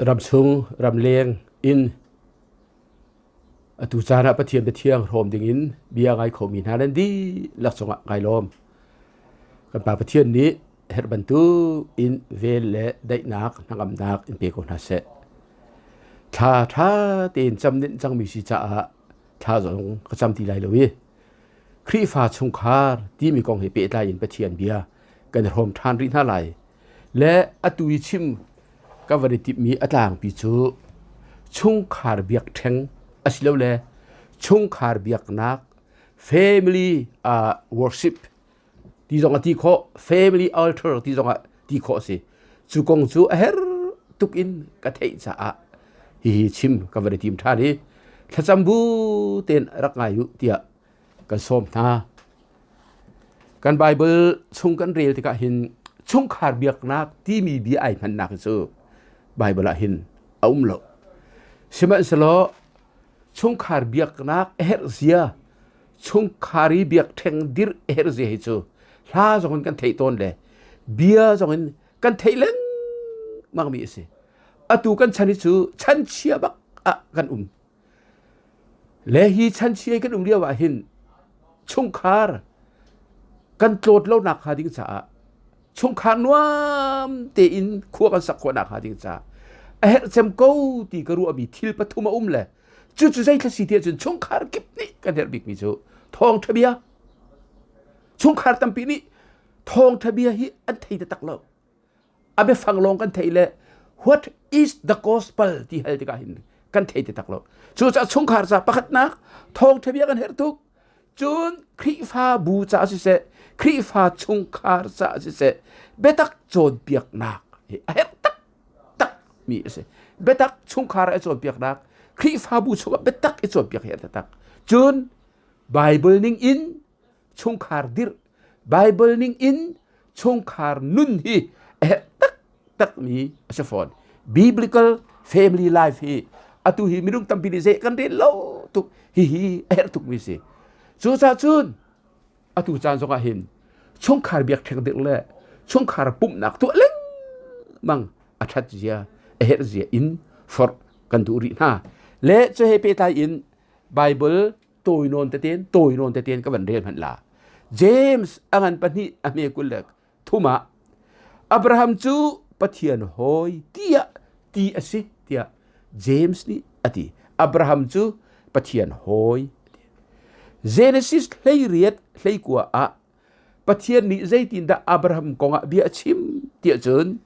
Ramchung ramleng in atu caan ah Pathian biathiang hrawm dingin bia ngai khomi hna nan dihlak cungah kai lawm. Kan Pa Pathian nih herh bantuk in vel le daihnak hnangamnak in pe ko hna seh. Thla ṭha tein cam dinh cangmi si caah thla zong ka cam ti lai lo i Khrihfa chungkhar timi kong he pehtlai in Pathian bia kan i hrawm ṭhan rih hna lai. Le atu i chim ka van i timhmi a tlangpi cu chungkhar biakṭheng asilole chungkhar biaknak family worship ti zong a ti khawh, family altar ti zong ah ti khawh a si. Cu kong cu a her tuk in ka theih caah hihi chim ka van i tim ṭhan i thlacam bu tein rak ngai u tiah kan sawm hna. Kan Bible chung kan rel tikah hin chungkhar biaknak timi bia ai hmannak hi cu Bible ah hin a um lo. Sihmanhsehlaw chungkhar biaknak a herh zia chungkhar i biakṭheng dirh a herh zia hi cu hla zong in kan theih tawn le bia zong in kan theih lengmang mi a si. Atu kan chan hi cu chan chia bak ah kan um. Le hi chanchia kan um lio ah hin chungkhar kan tlawt lonak hnga ding caah chungkhar nuam tein khua kan sak khawhnak hnga ding caah a herh cem ko ti ka ruahmi thil pathum a um le cucu zeithla si ti ahcun chungkhar kip nih kan herh bikmi cu thawngṭha bia. Chungkhar tampi nih thawngṭha bia hi an thei taktak lo. A biafang lawng kan theih le what is the gospel ti hal tikah hin kan thei ti tak lo. Cucaah chungkhar ca pakhatnak thawngṭha bia kan herh tuk. Cun Khrihfabu ca siseh, Khrihfa chungkhar ca siseh, biatak cawnpiaknak hi a herh taktak mi a si. Biatak chungkhar a cawnpiaknak, Khrihfabu chungah biatak i cawnpiak hi a taktak. Cun Bible ning in chungkhar dirh Bible ning in chungkhar nun hi a herh taktakmi a si fawn. Biblical family life hi atu hi minung tampi nih zei kan rel lo tuk hihi a herh tukmi si. Cucaah cun atu caan zongah hin chungkhar biakṭheng dirh le chungkhar pumhnak tuah lengmang a ṭhat zia a herh zia in forh kan duh rih hna. Le cu he pehtlai in Bible tawi nawn teten tawi nawn teten ka van rel hmanh la. James a ngan pahnih a hme 23 ah Abraham cu Pathian hawi tiah ti a si tiah James nih a ti. Abraham cu Pathian hawi. Genesis 18 hleikua ah Pathian nih zeitindah Abraham kongah bia a chim tiah cun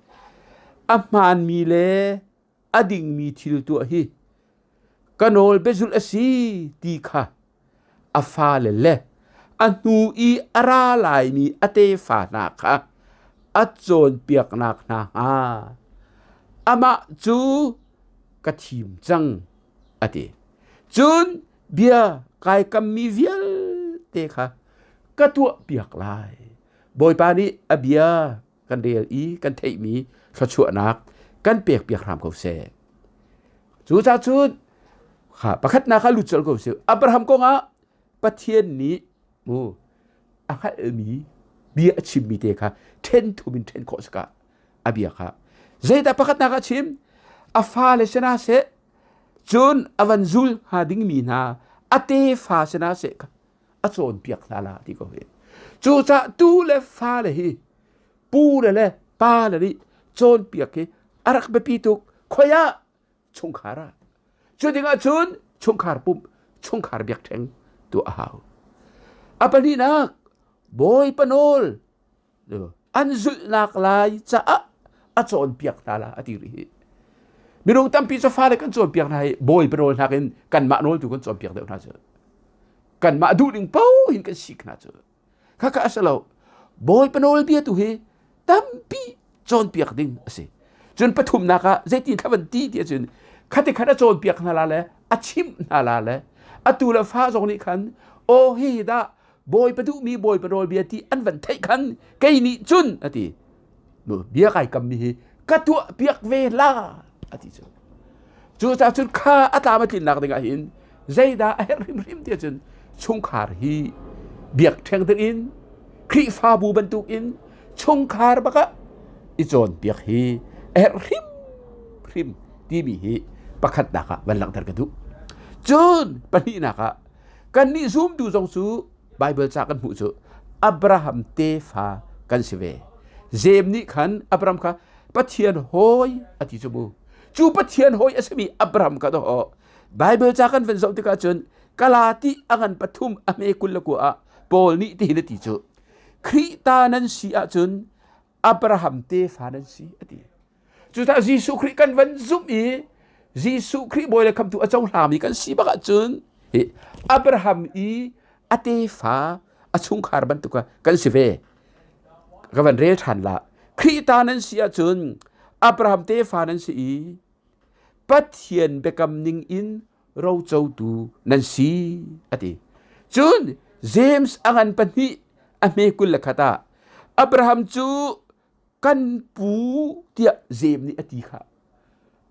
a hmaanmi le a dingmi thil tuah hi ka nawl biazulh a si ti kha a fale le a hnu i a ra laimi a tefa hna kha a cawnpiaknak hna hnga amah cu ka thim cang a ti. Cun bia kai kammi vialte kha ka tuahpiak lai. Bawipa nih a bia kan rel i kan theihmi thluachuahnak kan pekpiak hram ko seh. Cucaah cun kha pakhatnak kha lut colh ko sih. Abraham kongah Pathian nih mu a hngalhmi bia a chimmi te kha ṭhen thum in ṭhen khawh sika a bia kha zeidah pakhatnak a chim a fale sina seh cun a van zul hnga dingmi hna a tefa sina seh kha a cawnpiak hna la ti ko hi. Cucaah tu le fale hi pu le le pa le nih cawnpiak hi a rak biapi tuk. Khoi ah chungkhar ah. Cu dingah cun chungkhar pumh, chungkhar biakṭheng tuah a hau. A pahnihnak, Bawipa nawl an zulhnak lai caah a cawnpiak hna la a ti rih hi. Minung tampi cu fale kan cawnpiak hna hi Bawipa nawl nakin kanmah nawl tu kan cawnpiak deuh hna cu. Kanmah duh ning paoh hin kan sik hna cu. Khakha a si lo. Bawipa nawlbia tu hi tampi cawnpiak ding a si. Cun pathumnak ah zeitin thla van ti ti ahcun khati khan a cawnpiak hna la le a chimh hna la le atu le fa zong nih khan aw hihi dah Bawipa duhmi Bawipa nawlbia ti an van theih khan kei nih cun a ti bia kai kammi hi ka tuah piak ve la a ti cu cucaah cun kha a tlam a tlinnak dingah hin zeidah a herh hrimhrim ti ahcun chungkhar hi biakṭheng ding in Khrihfabu bantukin chungkhar bakah i cawnpiak hi a herh hrimhrim. timi hi pakhatnak ah van langhter ka duh. Cun pahnihnak ah kannih zumtu zong cu Baibal ca kan hmuh cu Abraham tefa kan si ve. Jem nih khan Abraham kha Pathian hawi a ti cu mu. Cu Pathian hawi a simi Abraham kha dawh Baibal ca kan van zoh tikah cun Galati a ngan pathum a hme 29 ah Paul nih tihin a ti cu Khrih ta nan si ahcun Abraham tefa nan si a ti. Cucaah Jesuh Khrih kan van zumh i Jesuh Khrih bawi le khamtu a cohlangmi kan si bak ahcun hi Abraham i a tefa a chungkhar bantuk kan si ve. Ka van rel ṭhan la. Khrih ta nan si ahcun Abraham tefa nan si i Pathian biakam ning in rocotu nan si a ti. Cun James a ngan pahnih a hme 21 ah Abraham cu kan pu tiah Jeim nih a ti kha.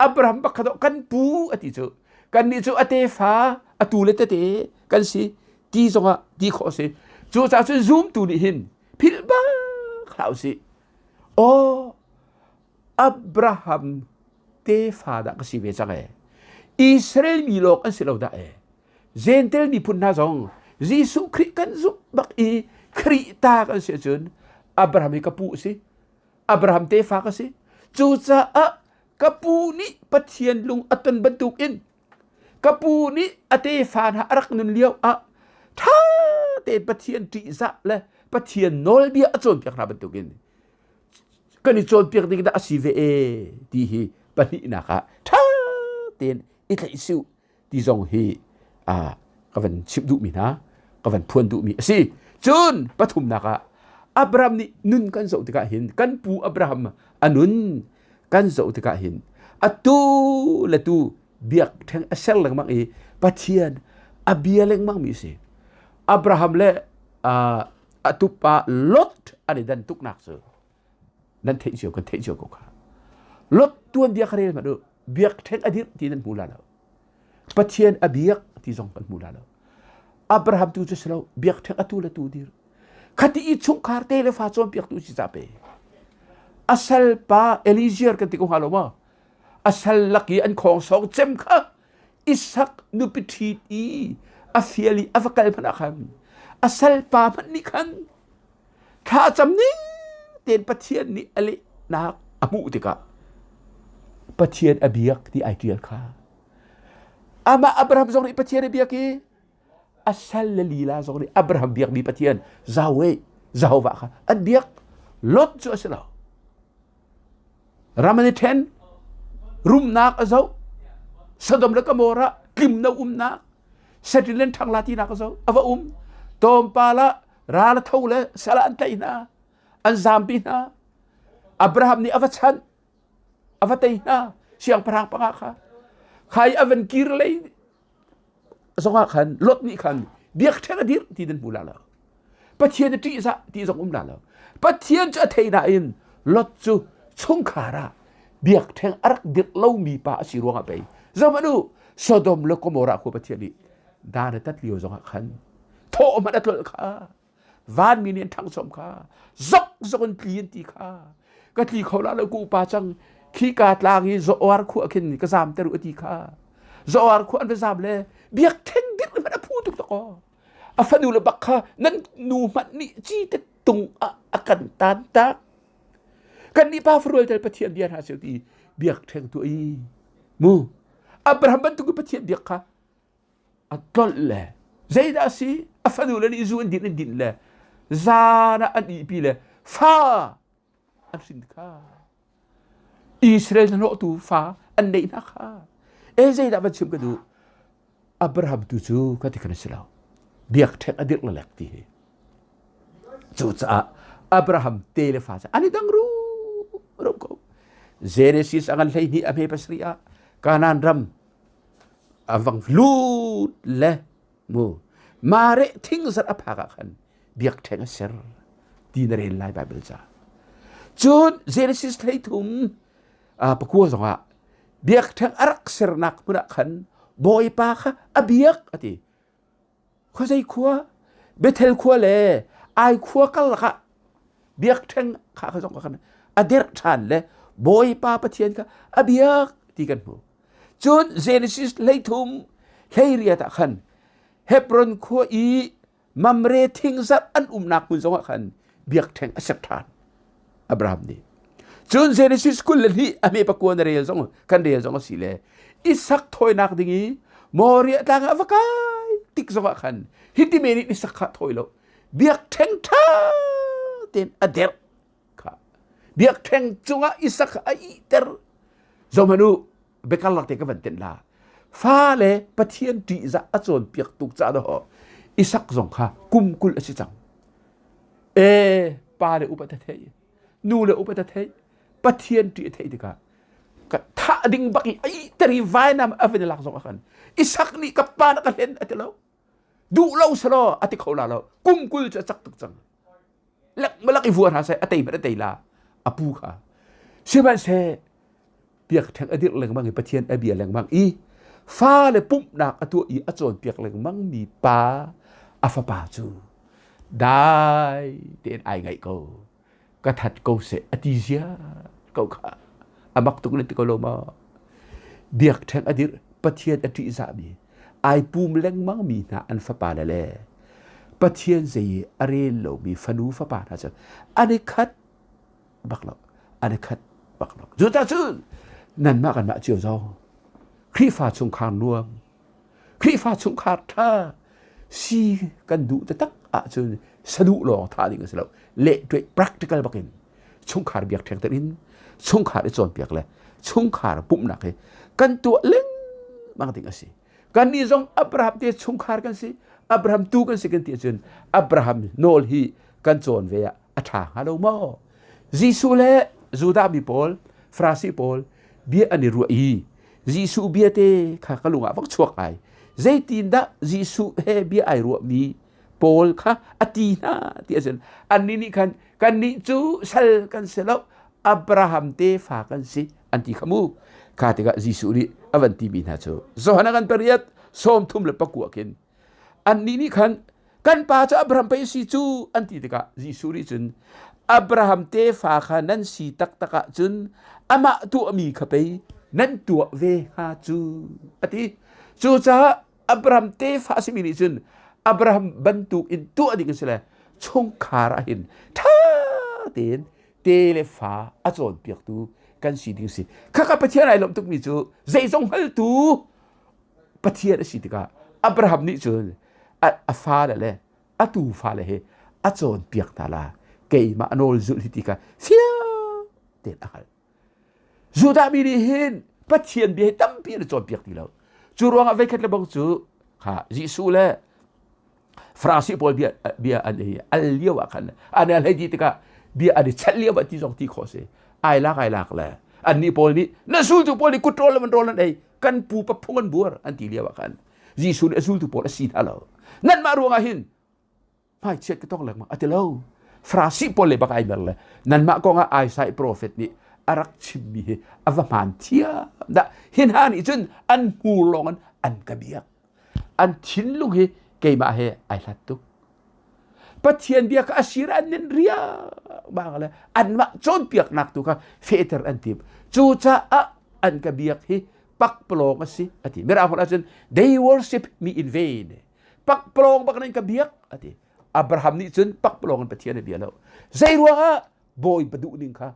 Abraham pakhat ah kan pu a ti cu kannih cu a tefa a tu le tete kan si ti zongah ti khawh a si. Cucaah cun zumtu nih hin philh bak hlah usih. Aw Abraham tefa dah ka si ve cang ee. Israel mi lawng an si lo dah ee. Gentel miphun hna zong Jesuh Khrih kan zumh bak i Khrih ta kan si ahcun Abraham hi ka pu a si. Abraham tefa ka si. Cucaah ka pu nih Pathian lung a ton bantukin ka pu nih a tefa hna a rak nun lio ah ṭha tein Pathian ṭihzah le Pathian nawlbia a cawnpiak hna bantukin kan i cawnpiak ding dah a si ve e ti hi pahnihnak ah ṭha tein i tlaih su ti zong hi ka van chimh duhmi hna ka van phuan duhmi a si. Cun pathumnak ah Abraham nih nun kan zoh tikah hin kan pu Abraham a nun kan zoh tikah hin atu le tu biakṭheng a ser lengmang i Pathian a bia lengmang mi a si. Abraham le a tupa Lot an i dan tuknak cu nan theih cio kan theih cio ko kha. Lot tuanbia kha rel hmanh u biakṭheng a dirh ti nan hmu la lo. Pathian a biak ti zong kan hmu la lo. Abraham tu cu si lo biakṭheng atu le tu dir. Khati i chungkhar te le fa cawnpiaktu si ca pe. A salpa Eliezer kan ti ko hnga lo maw? A sal lak i an khawng sawng cem kha Isak nupi ṭhit i a fial i a va kal hmanh ah khan a salpa hmanh nih khan thla a cam ning tein Pathian nih a lehnak a hmuh tikah Pathian a biak ti ai ṭial kha. Amah Abraham zong nih Pathian a biak i a sal le lila zong nih Abraham biakmi Pathian Yahweh Jehovah kha an biak. Lot cu a si lo. Ram an i ṭhen, rumnak a zoh, Sodom le Gomorrah tlimno umnak, Setin le ṭhangla tinak a zoh, a va um. Tlawmpal ah ral a tho le sal ah an tlaih hna, an zampi hna. Abraham nih a va chanh, a va tei hna, siangpahrang panga kha. Kha i a van kir lei zongah khan Lot nih khan biakṭheng a dirh ti nan hmu la lo. Pathian a ṭihzah ti zong um la lo. Pathian cu a thei nain Lot cu chungkhar ah biakṭheng a rak dirh lomi pa a si ruangah pei zohhmanh u Sodom le Gomorrah khua Pathian nih dan a tat lio zongah khan thawh hmanh a tlolh kha vanmi nih an ṭhangchom kha zok zok in tli an ti kha ka tli kho la lo ku upa cang khi ka tlang i zoar khua khin ka zam ter u ti kha zoar khua an va zam le biak theng dirh hmanh a phu tuk tak aw a fanu le bak kha nan nu hmanh nih ci te tung ah a kan tan tak kan nih pa farual tel pathian bia hna seo ti biak theng tu i mu Abraham bantuk pathian biak kha a tlolh le zeidah a si a fanu le nih zu an din an din le zan ah an ihpi le fa an hrin kha Israel hnahnawhtu fa an neih hna kha e zeidah van chim ka duh Abraham tu cu ka ti kan si lo biakṭheng a dirh lalek ti hi cucaah Abraham te le fa cu an i dang rum ko Genesis a ngan 12 a hme pasarih ah Kanaan ram a vang lut le mu mare thingzar a phak ah khan biakṭheng a ser ti na rel lai Bible ca cun Genesis 33 pakua zongah biakṭheng a rak sernak hmun ah khan Bawipa kha a biak a ti Khuazei khua Bethel khua le Ai khua karlak ah biakṭheng kha kha zong kha a derh ṭhan le Bawipa Pathian kha a biak ti kan hmuh. Cun Genesis 13 18 ah khan Hebron khua i Mamre thingzarh an umnak hmun zongah khan biakṭheng a ser ṭhan Abraham nih. Cun Genesis 22 a hme pakua na rel zong kan rel zong a si le Isak thawinak ding i Moriah tlang ah va kai tik zongah khan hiti men in Isak kha thawi lo biakṭheng ṭha tein a derh kha biakṭheng cungah Isak kha a ihter zohhmanh u biakarlak te ka van tenh la fale Pathian ṭihzah a cawnpiak tuk caah dawh Isak zong kha kum 20 a si cang e pa le upat a theih nu le upat a theih Pathian ṭih a theih tikah ka thah ding bak i a ihter i vainam a van i lak zong a kan Isak nih ka pa na ka hlen a ti lo duh lo selaw a ti kho la lo kum 20 cu a cak tuk cang lek malak i vua hna seh a tei hmanh a tei la a pu kha sihmanhseh biakṭheng a dirh lengmang i Pathian a bia lengmang i fale pumhnak a tuah i a cawnpiak lengmang mi pa a fapa cu dai tein ai ngaih ko ka that ko seh a ti zia ko kha a mak tuk nan ti ko lo maw biakṭheng a dirh Pathian a ṭihzahmi ai pum lengmang mi hna an fapa le le Pathian zei i a rel lomi fanu fapa hna cu an i khat bak lo an i khat bak lo cucacun nanmah kanmah cio zong Khrihfa chungkhar nuam Khrihfa chungkhar ṭha si kan duh taktak ahcun saduh lawng thah ding a si lo lehtuai practical bakin chungkhar biakṭheng ter in chungkhar i cawnpiak le chungkhar pumhnak hi kan tuah lengmang ding a si kannih zong Abraham te chungkhar kan si Abraham tu kan si kan ti ahcun Abraham nawl hi kan cawn ve ah a ṭha hnga lo maw Jesuh le Judah mi pawl Farasi pawl bia an i ruah i Jesuh bia te kha ka lung ah vak chuak ai zeitindah Jesuh he bia ai ruahmi Paul kha a ti hna ti a sin annih nih khan kannih cu sal kan si lo Abraham tefa kan si an ti kha mu kha tikah Jesuh nih a van timi hna cu Johan a kan pariat 34 khin annih nih khan kan pa cu Abraham pei si cu an ti tikah Jesuh nih cun Abraham tefa kha nan si taktak ahcun amah tuahmi kha pei nan tuah ve hnga cu a ti cucaah Abraham tefa a simi nih cun Abraham bantuk in tuah ding a si le chungkhar ah hin ṭha tein te le fa a cawnpiaktu kan si ding si khakha Pathian ai lawmh tukmi cu zeizong hngaltu Pathian a si tikah Abraham nih cun a fale le a tuufale he a cawnpiak hna la keimah nawl zulh hi ti kha fiang tein a hngalh. Judah mi nih hin Pathian bia hi tampi an i cawnpiak ti lo. Cu ruangah veikhat le bang cu kha Jesuh le Farasi pawl bia bia an i al lio ah khan an i hlei dih tikah bia an i chelh lio ah ti zong ti khawh si. Ai lak ai lak le annih pawl nih na zultu pawl nih kut rawl le man rawl an ei kan pupa phung an buar an ti lio ah khan Jesuh nih a zultu pawl a si hna lo nanmah ruangah hin hmaichiat ka tong lengmang a ti lo Farasi pawl le bak ai mer le nanmah kong ah Isaiah prophet nih a rak chimmi hi a va hmaan thiam dah hi hna nih cun an hmur lawng in an ka biak an thinlung hi keimah he ai hlat tuk Pathian bia kha a sir an nin riangmang le anmah cawnpiaknak tu kha fehter an tim. Cucaah an ka biak hi pakpalawng a si a ti. Mirang holh ahcun they worship me in vain. Pakpalawng bak in ka biak a ti. Abraham nih cun pakpalawng in Pathian a bia lo. Zei ruangah Bawipa duh ning kha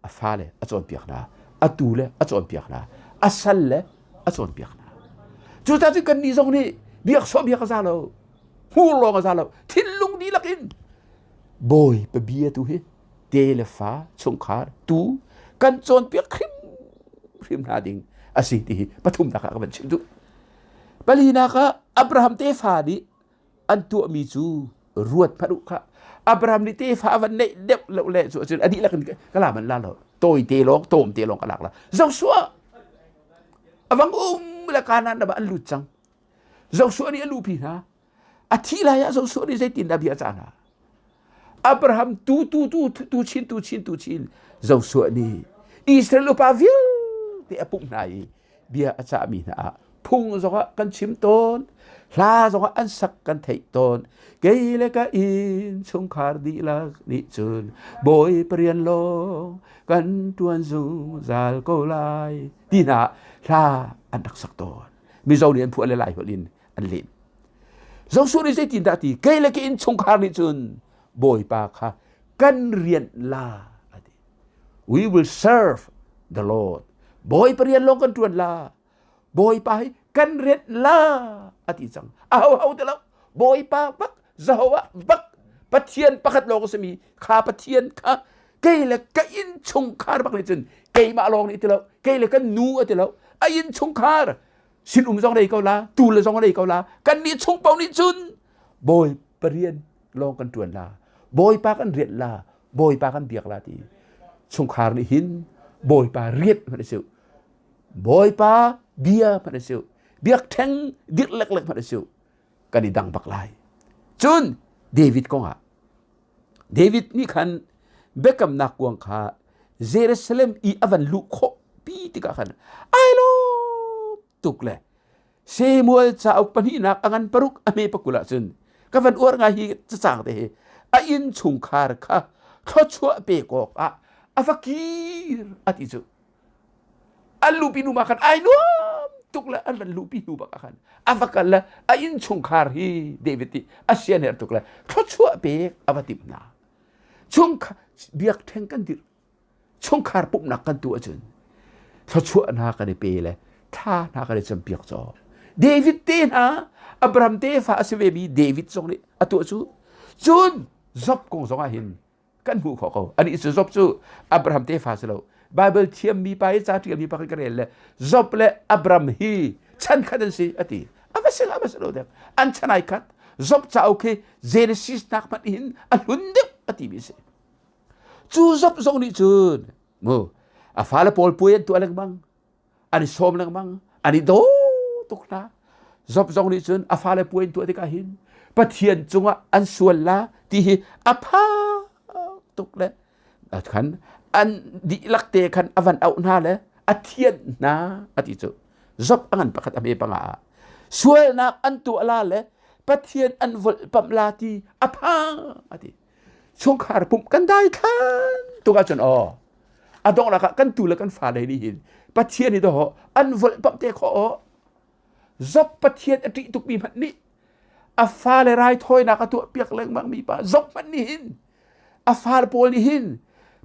a fale a cawnpiak hna a tu le a cawnpiak hna a sal le a cawnpiak hna cucaah cun kannih zong nih biak sawh biak a za lo hmur lawng a za lo thinlung dihlak in bawipa bia tu hi te le fa chungkhar tu kan cawnpiak hrimhrim hna ding a si ti hi pathumnak ah ka van chim duh palinak ah Abraham tefa nih an tuahmi cu ruat hmanh u kha Abraham nih tefa a van neih deuh lo le cu cun a dihlak in ka la man la lo tawi te lawng tawm te lawng ka lak la Joshua a vang um le Kanaan ram ah an lut cang Joshua nih a luhpi hna a thih lai ah Joshua nih zeitin dah bia a cah hna Abraham tu tu tu tu chin tu chin tu chin Joshua nih Israel upa vialte a pumh hna i bia a cahmi hna ah. Phung zongah kan chim tawn, hla zongah an sak kan theih tawn. Kei le ka inn chungkhar dihlak nih cun Bawipa rian lawng kan ṭuan zungzal ko lai ti hna hla an rak sak tawn. Mizo nih an phuah le Lai holh in an leh. Joshua nih zeitindah a ti? Kei le ka innchungkhar nih cun Bawipa kha kan rianh la a ti. We will serve the Lord. Bawipa rian lawng kan ṭuan la. Bawipa hi kan rianh la a ti cang. A ho ho ti lo. Bawipa bak, Jehovah bak, Pathian pakhat lawng a simi kha Pathian kha kei le ka innchungkhar bak nih cun keimah lawng nih ti lo, kei le kan nu a ti lo. A innchungkhar sinum zong nei ko la, tu le zong nei ko la. Kan nih chung paoh nih cun Bawipa rian lawng kan ṭuan la. Bawipa kan rianh la, Bawipa kan biak la ti. Chungkhar nih hin Bawipa rianh hmanh a si. Bawipa bia hmanh a si. Biakṭheng dirh leklek hmanh a si. Kan i dang bak lai. Cun David kongah David nih khan biakamnak kuang kha Jerusalem i a van luh khawh pi tikah khan ai lawm tuk le Samuel cauk pahnihnak a ngan paruk a hme pakul ah cun ka van uar ngai hi cacang te hi a inn chungkhar kha thluachuah pek awk ah a va kir a ti cu an luhpi nu ma khan ai nuam tuk le an van luhpi hnu bak ah khan a va kal le a inn chungkhar hi David nih a sian her tuk le thluachuah pek a va timh hna chungkhar biakṭheng kan dirh chungkhar pumhnak kan tuah ahcun thluachuah hna kan i pe le thla hna kan i campiak caw David te hna Abraham tefa a si ve mi David zong nih a tuah cu cun Job kong zong ah hin kan hmuh khawh ko anih cu Job cu Abraham tefa si lo Bible thiammi pa i ca ṭialmi pa ka rel le Job le Abraham hi chan khat an si a ti a va si la va si lo dek an chan ai khat Job cauk hi Genesis nak hmanh hin a hlun deuh a timi si cu Job zong nih cun mu a fale pawl puai an tuah lengmang an i sawm lengmang an i daw tuk hna Job zong nih cun a fale puai an tuah tikah hin Pathian cungah an sual la ti hi a phak tuk le khan an dihlak te khan a van auh hna le a thianh hna a ti cu Job a ngan pakhat a hme panga ah sualnak an tuah la le Pathian an volhpamh la ti a phang a ti chungkhar pumh kan dai thlan tuk ahcun aw a donghnak ah kan tu le kan fale nih hin Pathian hi dawh an volhpamh te khawh aw Job Pathian a ṭih tukmi hmanh nih a fale raithawinak a tuah piak lengmang mi pa Job hmanh nih hin a fale pawl nih hin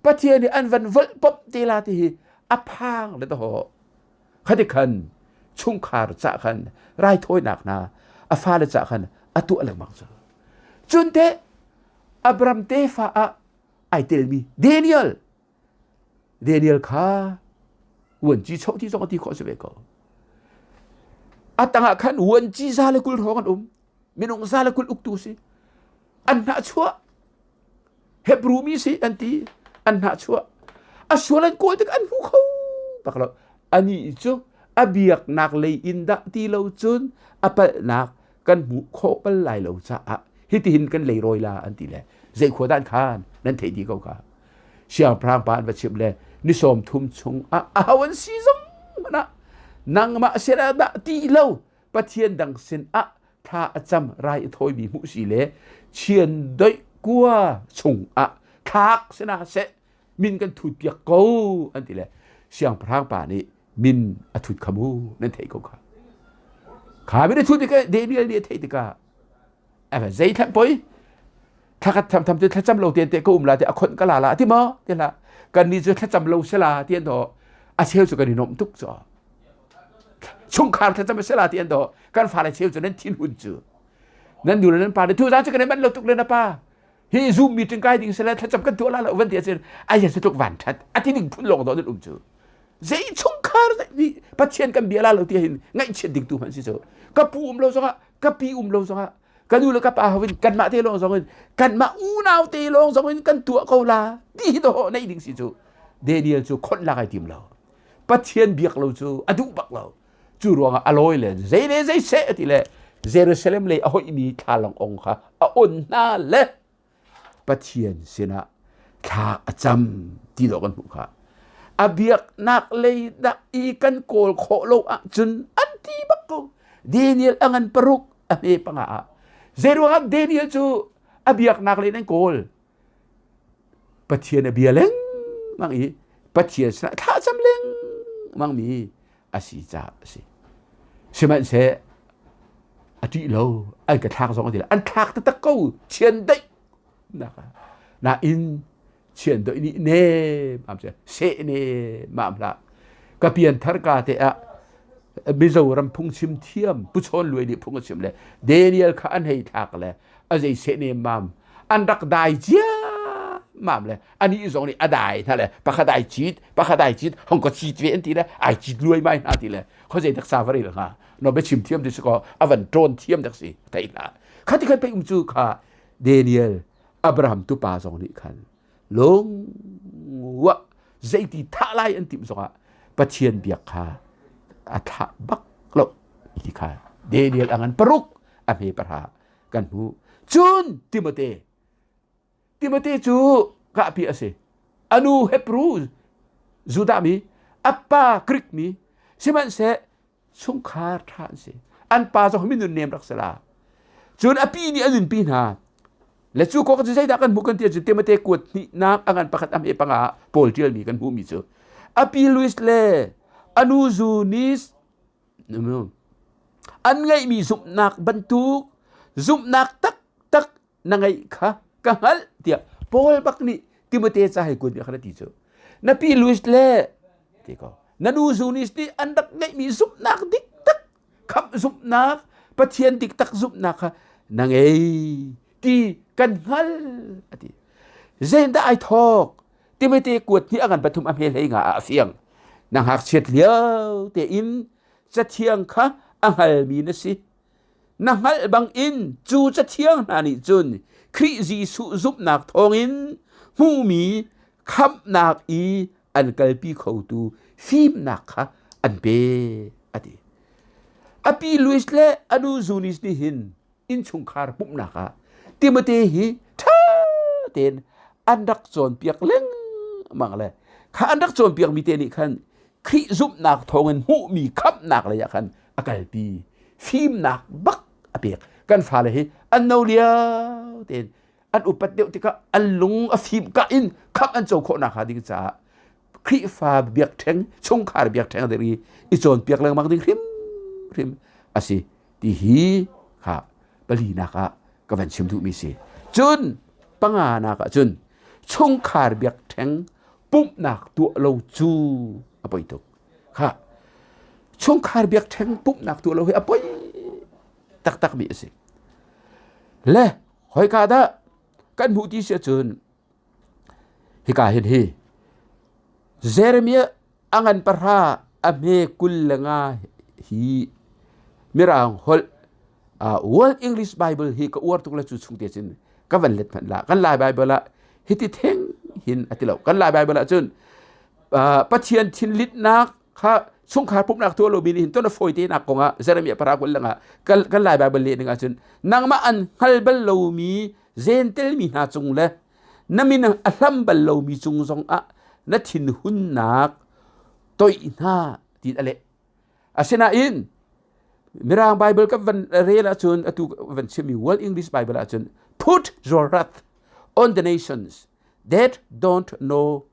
Pathian nih an van volhpamh te la ti hi a phang le dawh khati khan chungkhar cah khan raithawinak hna a fale cah khan a tuah lengmang cu cun teh Abraham tefa ah ai telmi Daniel Daniel kha uanci choh ti zong a ti khawh si ve ko a tangah khan uanci za le 20 hrawng an um minung za le 20 uktu si an hnah chuah Hebrew mi si an ti an hnah chuah a sual an kawl tik an hmu kho bak lo ani cu a biaknak lei in dah ti lo cun a palhnak kan hmuh khawh bal lai lo caah hitihin kan leirawi la an ti le zei khua dan khan nan theih dih ko kha siangpahrang pa an va chimh le ni 30 chung ah aho an si zong hmanh ah nangmah sin ah dah ti lo pathian dang sin ah thla a cam rai a thawimi hmuh si le chian doih kua chung ah thlak sina seh min kan thut piak ko an ti le siangpahrang pa nih min a thut kha mu nan theih ko kha kha min a thut tikah Daniel nih a theih tikah zei thlan poi thlakhat tham tham te thlacam lo te te ka um la te a khon ka la la ti maw ti la kan ni cu thlacam lo sela ti an do a cheu cu kan i nomh tuk cho chungkhar thlacam sela ti an do kan fale cheu cu nan thin hun cu nan nu le nan pa le tu zan cu kan i manh lo tuk le na pa hi zoom meeting kai ding sele thlacam kan tuah la lo van ti acun ai se tluk van that ati ding phun lawng do nan um cu zei chungkhar nih pathian kan bia la lo ti hin ngaihchiat ding tu hman si cu ka pu um lo zongah ka pi um lo zongah ka nu le ka pa hawin kanmah te lawng zong in kanmah unau te lawng zong in kan tuah ko la ti hi do nei ding si cu Daniel cu khonh lak ai tim lo pathian biak lo cu a duh bak lo Cu ruangah a lawi le zei le zei seh ti le Jerusalem lei a hoihmi thlalang ong kha a on hna le Pathian sinah thla a cam ti dawh kan hmuh kha. A biaknak lei dah i kan kawl khawh lo ahcun an ti bak ko. Daniel a ngan paruk a hme panga ah. Zeiruangah Daniel cu a biaknak len an kawl. Pathian a bia lengmang i Pathian sinah thlacam lengmang mi a si caah a si. Sihmanhseh a ṭih lo, an ka thlak zong a ti lo. An thlak taktak ko, chiandeih nak ah. Nain chiandeih nih nem am seh, seh nem am hlah. Ka pianthar ka te ah Mizoram phungchim thiam Pu Chawn Luai nih phung a chim le Daniel kha an hei thlak le a zei seh nem mam an rak dai ciammam le anih zong nih a dai hna le pakhat ai cit pakhat ai cit hong ka cit ve an ti le ai cit luai mai hna ti le khoi tak sa vari hnga no be chim thiam ti si ko avan ṭawn thiam dak si thei hna khati khan pei um cu kha Daniel Abraham tupa zong nih khan lung wa zeiti thah lai an timh zongah Pathian biak kha a thlah bak lo ti kha Daniel angan paruk a hme parha kan hmuh. Cun Timote, Timote cu kahpi a si. A nu Hebrew Judah mi, a pa Greek mi, sihmanhseh chungkhar ṭha an si. An pa zong minun nem rak si la. Cun a pi nih a nunpi hna. Le cu kong cu zeidah kan hmuh kan ti ahcun Timote kuat hnihnak a ngan pakhat a hme panga ah Paul ṭialmi kan hmuhmi cu a pi Louis le a nu Zunis An ngeihmi zumhnak bantuk zumhnak taktak na ngeih kha ka hngalh tiah Paul bak nih Timote ca hei kun kha ti cu. Na pi Louis le ti ko na nu Zunis nih an rak ngeihmi zumhnak dik tak khamh zumhnak Pathian dik tak zumhnak kha na ngei ti kan hngal a ti. Zeidah ai thawk? Timothy kuat hnih a ngan pathum a hme hlei nga ah a fiang. Na ngakchiat lio tein cathiang kha a hngalmi na si. Na hngalh bangin cu cathiang hna nih cun Khrih Jesuh zumhnak thawngin hmuhmi khamhnak i an kalpi khotu fimnak kha an pe a ti. A pi Louis le a nu Zunis nih hin innchungkhar pumhnak ah Timote hi ṭha tein an rak cawnpiak lengmang le kha an rak cawnpiakmi te nih khan Khrih zumhnak thawngin hmuhmi khamhnak lei ah khan a kalpi fimnak bak a pek kan fale hi an no lio tein an upat deuh tikah an lung a fim ka in khamh an co khawh nakhnga ding caah Khrihfa biakṭheng chungkhar biakṭheng ding i i cawnpiak lengmang ding hrimhrim a si ti hi kha palinak ah ka van chim duhmi si. Cun panganak ah cun chungkhar biakṭheng pumhnak tuah lo cu a poi tuk. Kha chungkhar biakṭheng pumhnak tuah lo hi a poi taktakmi a si. Le khoika dah kan hmuh ti si ahcun hika hin hi Jeremiah a ngan pahra a hme 25 hi mirang holh World English Bible hi ka uar tuk le cu chung te cun ka van let hmanh la kan Lai Bible ah hiti theng hin a ti lo kan Lai Bible ah cun Pathian thinlitnak kha chungkhar pumhnak tuah lomi nih hin ton a fawi te nak kong ah Jeremiah para 22 kan Lai Bible leh ning ah cun nangmah an hngal bal lomi Gentel mi hna cung le na min a hlam bal lomi cung zongah na thinhunnak toih hna ti a leh. Asinain Mirang Bible ka van rel ahcun atu van chimmi World English Bible ahcun put your wrath on the nations that don't know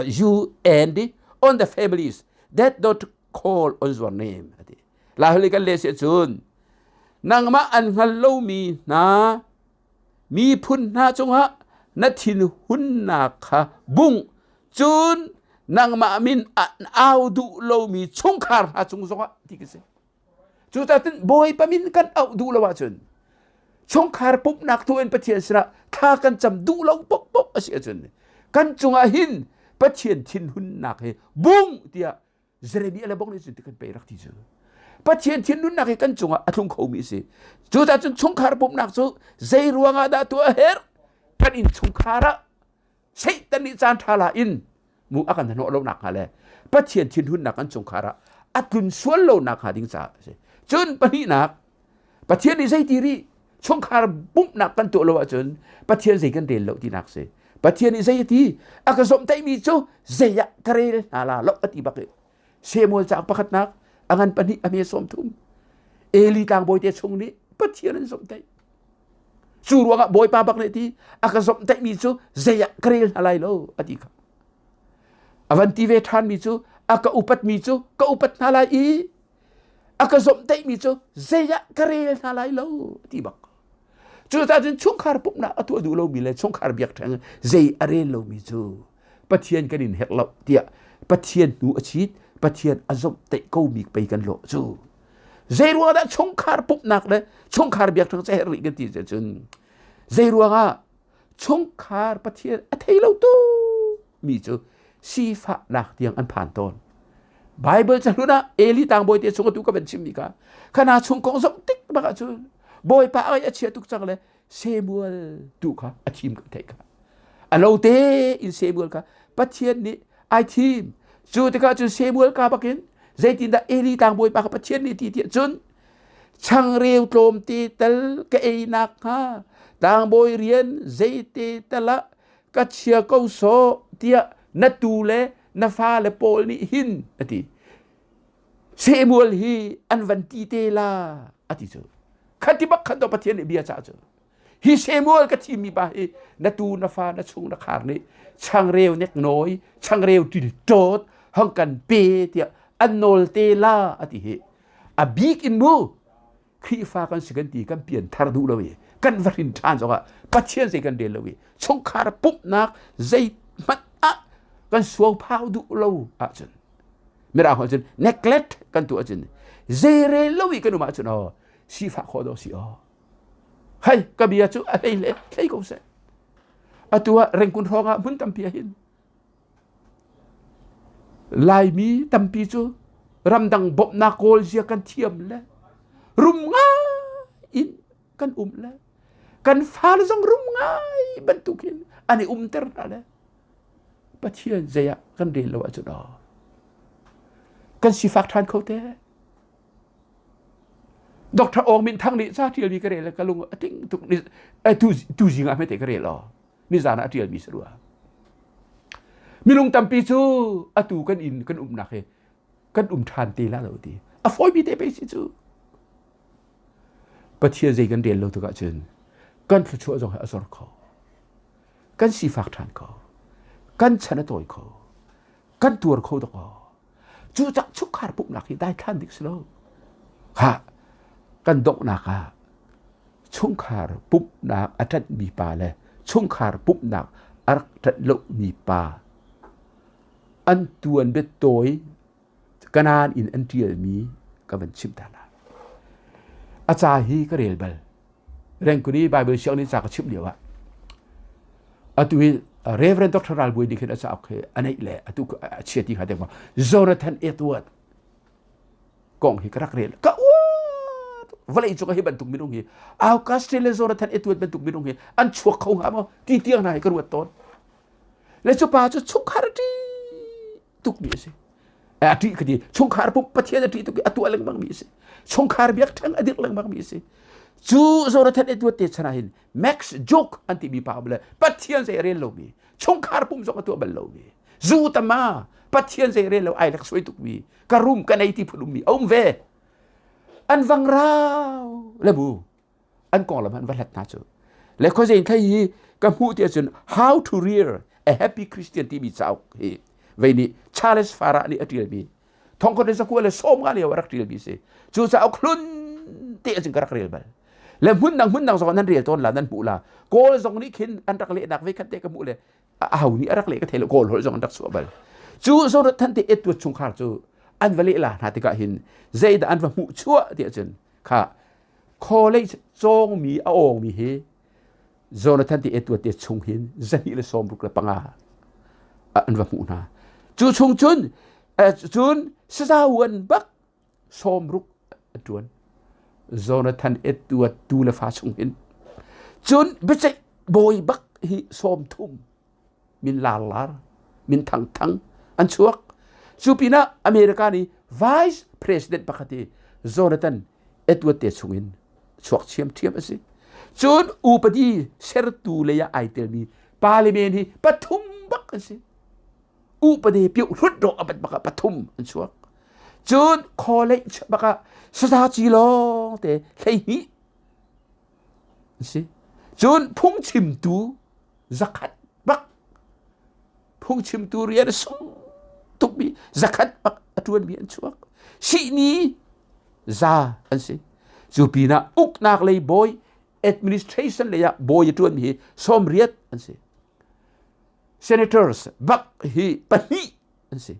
you and on the families that don't call on your name ati. Lai kan leh si ahcun nangmah an hngal lomi hna miphun hna cungah na thinhunnak kha bungh cun nangmah min an au duh lomi chungkhar hna cung zongah ti ka si cucaah cun bawipa min kan auh duh lo ahcun chungkhar pumhnak tu in Pathian sinah thla kan cam duh lo pokpok a si ahcun kan cungah hin Pathian thinhunnak hi bung tiah Jeremiah le bong nih cun ti kan pei rak ti cu. Pathian thinlunnak hi kan cungah a tlung khomi a si. Cucaah cun chungkhar pumhnak cu zei ruangah dah tuah a herh? Kan inn chungkhar ah Satan nih caan ṭha la in mu a kan hnawh lo nak hnga le Pathian thinhunnak kan chungkhar ah a tlun sual lo nak hnga ding caah a si. Cun pahnihnak Pathian nih zei ti rih chungkhar pumhnak kan tuah lo ahcun Pathian zei kan rel lo tinak si. Pathian nih zei a ti? A ka zomhtaihmi cu zei ah ka rel hna la lo a ti bak i Samuel cauk pakhatnak a A ngan pahnih a hme 30. Eli tlangbawi te chung nih Pathian an zomhtaih. Cu ruangah Bawipa bak nih ti a ka zomhtaihmi cu zei ah ka rel hna lai lo a ti kha. A van ti ve ṭhanmi cu a ka upatmi cu ka upat hna lai i a ka zomhtaihmi cu zei ah ka rel hna lai lo a ti bak. Cucaah cun chungkhar pumhnak a tuah duh lomi le chungkhar biakṭheng zei a rel lomi cu Pathian kan in herh lo tiah Pathian hnu a chit Pathian a zomhtaih komi pei kan lawh cu. Zei ruangah dah chungkhar pumhnak le chungkhar biakṭheng cu herh rih kan ti cun zei ruangah chungkhar Pathian a thei lo tu mi cu sifahnak tiang an phan tawn. Bible cahlun ah Eli tlangbawi te chung atu ka van chimmi kha khana chung kong zong tik bak ahcun Bawipa ai a chia tuk cang le Samuel tu kha a thim ka theih kha. A lo te in Samuel kha Pathian nih ai thim. Cu tikah cun Samuel ka bakin zeitindah Eli tlangbawi pa kha Pathian nih ti tiah cun changreu tlawmte tal ka ei nakhnga tlangbawi rian zeite tal ah ka chia ko sawh tiah na tu le na fale pawl nih hin a ti. Samuel hi an van ti te la a ti cu. Khati bak khan to Pathian nih bia cah cu. Hi Samuel ka thimmi pa hi na tu na fa na chung na khar nih changreu nek nawi changreu til ṭawt hong kan pe tiah an nawl te la a ti hi. A bik in mu Khrihfa kan si kan ti kan pian thar duh lo i kan va hrin ṭhan zongah Pathian zei kan rel lo i chungkhar pumhnak zei hmanh ah kan suau phau duh lo ahcun mirang holh cun neglect kan tuah ahcun zei rel lo i kan um ahcun aw sifah khawh dawh si aw hei ka bia cu a hlei le hlei ko seh atu ah rengkun hrawng ah hmun tampi ah hin Laimi tampi cu ramdang bawmhnak kawl zia kan thiam le rum ngai in kan um le kan fale zong rum ngai bantukin an i umter hna le Pathian zei ah kan rel lo ahcun aw kan sifak ṭhan kho te. Dr. Aung Min Thang nih ca ṭialmi ka rel le ka lung a tling tuk tu tu zing ah hmete ka rel aw. Nizan ah a ṭialmi si rua. Minung tampi cu atu kan inn kan umnak hi kan um ṭhan te la lo ti. A fawimi te pei si cu. Pathian zei kan rel lo tikah cun kan thluachuah zong hi a zor kho. Kan sifak ṭhan kho. Kan chan a tawi kho. Kan tuar kho dak aw. Cu cak chungkhar pumhnak hi daithlan dik si lo. Ha kan donghnak ah chungkhar pumhnak a ṭanhmi pa le chungkhar pumhnak a rak ṭanh lomi pa an tuan biatawi Kanaan in an ṭialmi ka van chimh ta lai. A ca hi ka rel bal. Rengkuni Bible sianginn ca ka chimh lio ah atu hi Reverend Dr. Ral Buai nih khin a cauk hi a neih le atu a chia ti kha te Jonathan Edward kong hi ka rak rel ka uat vawlei cung hi bantuk minung hi Augustine le Jonathan Edward bantuk minung hi an chuak kho hnga maw ti tiang hna hi ka ruat tawn le cu pa cu chungkhar a ṭih tukmi a si a ṭih ka ti chungkhar pum Pathian a ṭih tuk i a tuah lengmang mi a si chungkhar biakṭheng a dirh lengmang mi a si cu Jonathan Edward te chan ah hin Max Joke an timi pa le Pathian zei a rel lomi chungkhar pum zong a tuah bal lomi zu tama Pathian zei rel lo ai lek suai tukmi ka rum ka nei ti phun ummi a um ve an vang rau le bu an konglam an va hlat hna cu le khuazei thlei hi ka hmuh ti ahcun how to rear a happy Christian timi cauk hi vei nih Charles Farah nih a ṭialmi thongkhat le zakua le 50 lio a rak ṭialmi si cu cauk hlun te ahcun ka rak rel bal le hmun dang hmun dang zong nan rel tawn la nan hmuh la kawl zong nih khin an rak lehnak ve khat te ka hmuh le aho nih a rak leh ka thei lo kawl holh zong an rak chuah bal cu zonat than te ettuat chungkhar cu an va leh la hna tikah hin zeidah an va hmuh chuah ti ahcun kha college cawngmi a awngmi hi Jonathan ti etuat te chung hin 265 an va hmuh hna cu chung cun cun sazawan bak 60 a ṭuan. Jonathan Edward tu le fa chung hin. Cun biaceih bawi bak hi 30 min lar lar, min thang thang an chuak. Cu pinah America nih Vice President pakhat hi Jonathan Edward te chung in chuak ṭhiamṭhiam a si. Cun upadi sertu lei ah ai telmi parliament hi pathum bak an si. Upade piuh hlut dawh a bat bak ah pathum an chuak. Cun college bak ah sazaci lawng te 12 an si. Cun phungchimtu 100 bak phungchimtu rian a sung tukmi 100 bak a ṭuanmi an chuak. Sihni za an si. Cu pinah uknak lei bawi administration lei ah bawi a ṭuanmi hi 80 an si. Senators bak hi pahnih an si.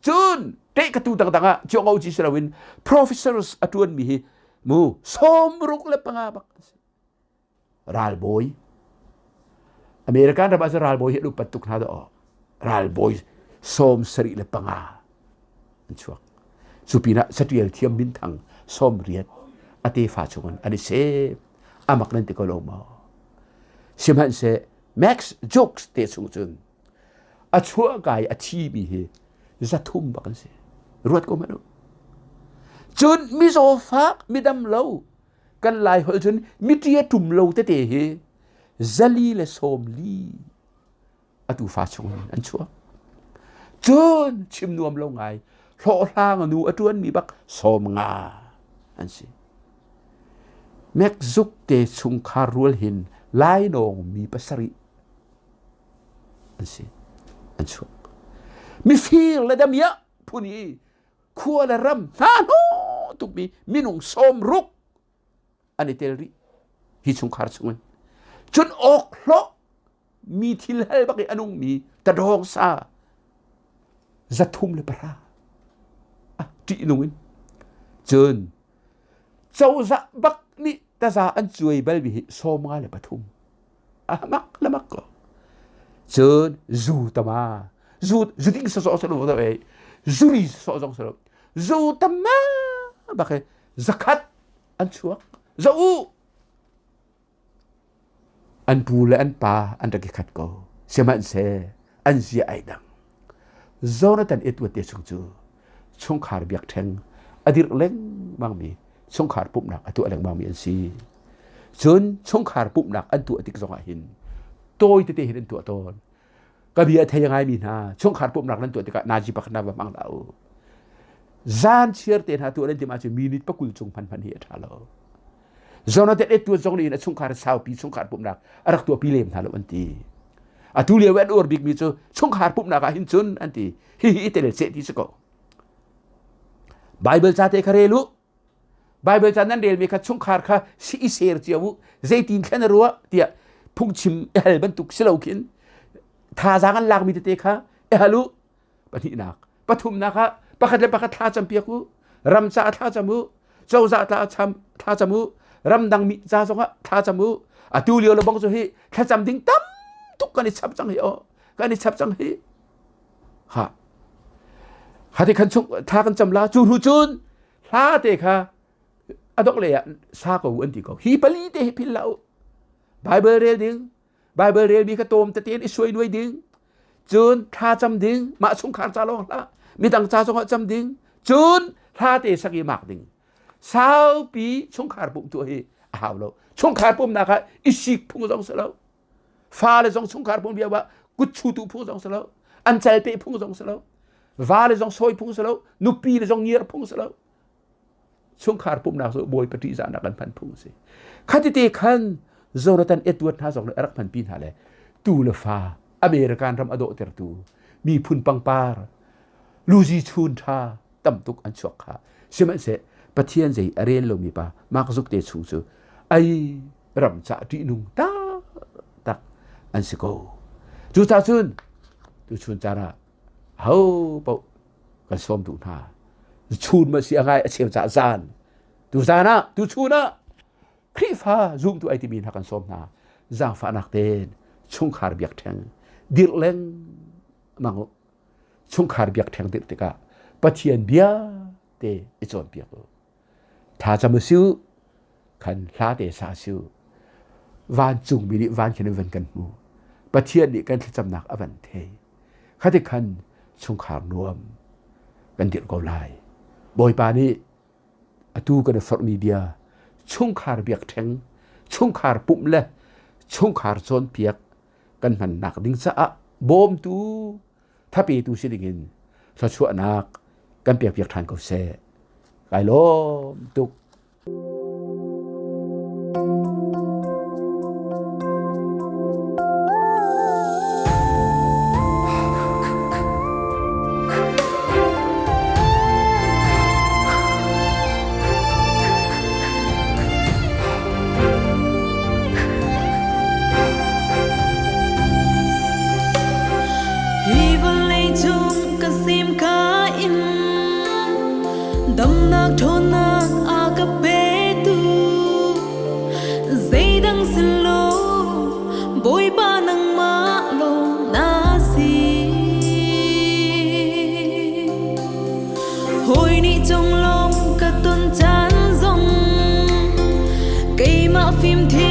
Cun tehkatu dangdang ah ciong ci si loin professors a ṭuanmi hi mu 65 bak an si. Ralbawi American ram ah cun ralbawi hi an upat tuk hna dawh. Ralbawi 75 an chuak. Cu pinah catial thiam minthang 80 a tefa chungin an i sem. Amak nan ti ko lo maw? Sihmanhseh Max Jokes te chung cun a chuahka i a thimi hi 300 bak an si. Ruat ko hmanh u. Cun mizaw fak midam lo kan lai holh cun miṭi a ṭum lo tete hi 440 atu fa chung in an chuak. Cun chim nuam lo ngai hlawhhlang a nu a ṭuanmi bak 50 an si. Mekzuk te chungkhar rual hin lainawng mi pasarih an si an chuak. Mifir le damiah phun i khua le ram hna hnawh tukmi minung 60 an i tel rih hi chungkhar chungin. Cun awk hlawh mi thil hal bak i a nungmi tadawng sa 310 ah ṭihnung in cun cozah bak nih taza an cuai balmi hi 53 ah mak le mak ko cun zu tama zu zu ding sawsawh sa lo ei zu ri sawsawh zong sa lo zu tama bak he 100 an chuak za u An pu le an pa an rak i khat ko. Sihmanhseh an zia ai dang. Jonathan Edward te chung cu chungkhar biakṭheng a dirh lengmangmi chungkhar pumhnak a tuah lengmangmi an si. Cun chungkhar pumhnak an tuah tik zongah hin tawi tete hin an tuah tawn. Ka bia a thei ngaimi hna chungkhar pumhnak nan tuah tikah nazi pakhat na va hmang hlah u. Zan chiar te hna tuah nan tim ahcun minute 20 chung hman hman hi a ṭha lo. Jonathan Edwards zong nih a chungkhar saupi chungkhar pumhnak a rak tuahpi lem hna lo an ti. Atu lio an uar bikmi cu chungkhar pumhnak ah hin cun an ti. Hihi i tel seh ti si ko. Bible ca te kha rel u. Bible ca nan relmi kha chungkhar kha si i ser cio u. Zeitin thlen a ruah tiah phungchim i hal bantuk si lo khin thazaang an lakmi tete kha i hal u. Pahnihnak. Pathumnak ah pakhat le pakhat thla campiak u. Ram caah thla cam u. Cozah thla cam u. Ramdang mi ca zongah thla cam u. Atu lio le bang cu hi thlacam ding tam tuk kan i chap cang hi aw. Kan i chap cang hi. Ha. Hati khan chung thla kan cam la cu hnu cun hla te kha adok le ah sa ko an ti ko. Hi pali te hi phil la u. Bible rel ding, Bible relmi kha tawm tete in i suai nuai ding. Cun thla cam ding, mah chungkhar ca lawng hlah, midang ca zongah cam ding. Cun hla te sak i mak ding. Saupi chungkhar pumh tuah hi a hau lo. Chungkhar pumhnak ah i sik phung zong si lo. Fale zong chungkhar pumh lio ah kut chutu phung zong si lo. An calpeh phung zong si lo. Vale zong sawi phung si lo. Nupi le zong ngiar phung si lo. Chungkhar pumhnak cu Bawipa ṭihzahnak kan hman phung a si. Khatite khan Jonathan Edward hna zong nih a rak hmanpi hna le tu le fa American ram a dawhtertu miphun pangpar luzi chun ṭha tam tuk an chuak kha. Sihmanhseh Pathian zei a rel lomi pa Mark Zuck te chung cu ai ram ca ṭihnung taktak an si ko. Cucaah cun tuchun caan ah ho paoh kan sawm duh hna. Chun ma si a ngai a cheu ca zan. Tu zan ah tu chun ah Khrihfa zumtu ai timi hna kan sawm hna. Zaangfahnak tein chungkhar biakṭheng dirh lengmang u. Chungkhar biakṭheng dirh tikah Pathian bia te i cawnpiak u. Thlacam u si u, khan hla te sa si u. Vancungmi nih van khin in van kan hmu. Pathian nih kan thlacamnak a van thei. Khati khan chungkhar nuam kan dirh ko lai. Bawipa nih atu kan i forhmi bia chungkhar biakṭheng, chungkhar pumh le chungkhar cawnpiak kan hmannak ding caah bawmtu thapetu si dingin thluachuahnak kan pek piak ṭhan ko seh. Kai lawm tuk. Hi vawlei cung ka sim ka in damnak ṭhawnnak a ka petu zeidang sin lo Bawipa nangmah lawng na si. Hawi nih conglawmh ka ton caan zong keimah fimthiam.